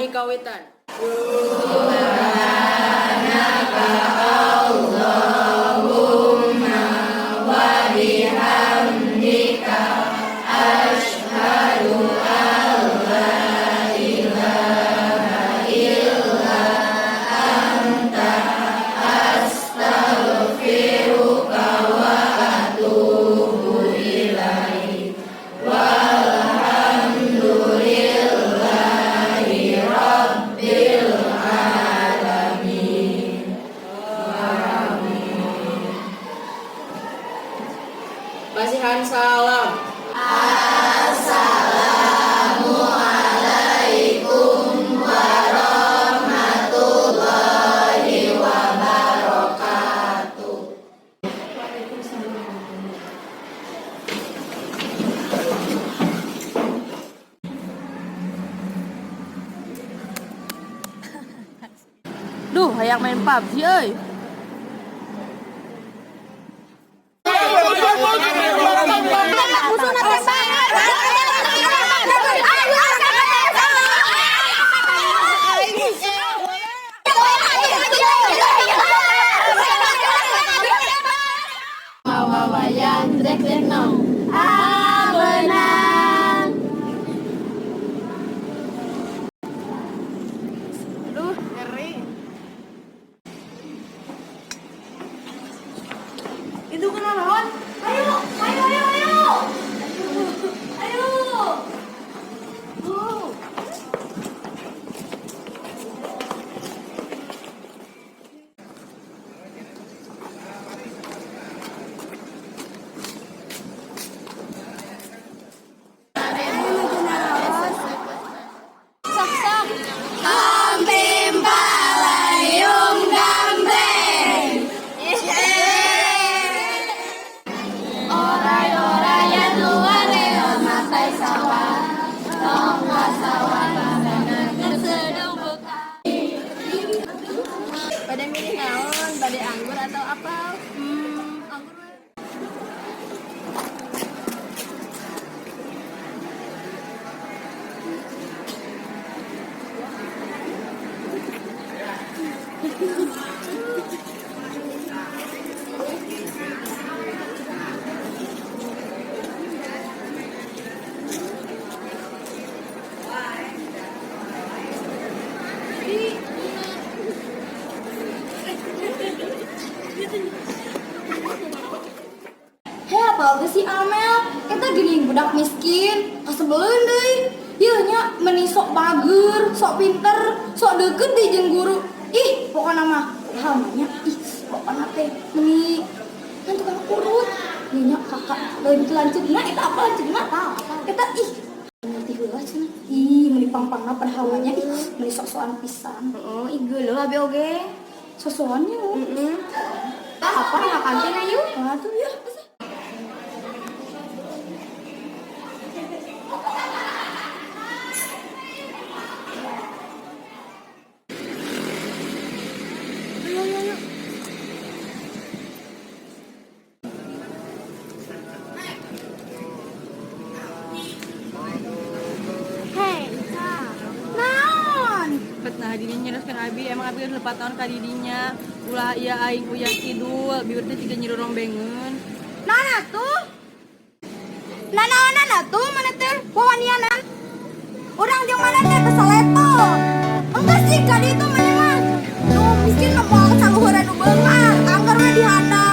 dikawitan. Pasihan salam. Assalamualaikum warahmatullahi wabarakatuh. Waalaikumsalam. Duh, hayang main PUBG euy. Musuhna tembak. Wawayan rek no. Ah, menang. Aduh, ngeri. Itu kunaon? Ayo, ayo, ayo, ayo. Ayo. Oh. Sok sok. Ampim palayung gambreng. Oray-orayan luar reot matai sawah. Tong sawah sana tersedung buka. Pada milih naon, bade anggur atau apa? Anggur we. Hei, apal teh si Amel? Eta gini budak miskin, kasebeleun deui. Ieu nya meni sok bager, sok pinter, sok deket deui jeung guru. Ih, pokona mah hamanya ih, pokona teh meni kan tukang urut. Ieu nya kakak leuwih lanceukna eta apa lanceukna? Eta ih, ngerti heula cenah. Ih, meni pang-pangna padahal nya ih, meni sok-sokan pisan. Oh, ih geuleuh abi oge. Sok-sokannya. Heeh. Tah apa ka kantin ayo? Waduh ya. Ayo, ayo, ayo. Hei, naon? Pet nah dirinya nyeroskeun abi, emang abi geus 4 tahun ka didinya. Ulah ieu aing uyah kidul, bibir teh siga nyiru rombengeun. Nana tuh? Nana tuh mana teh? Wawanianan. Urang jeung mana teh teu salevel. Engke sih ka ditu mana mah. Nu miskin mah moal saluhuran nu beunghar, angger we dihandap.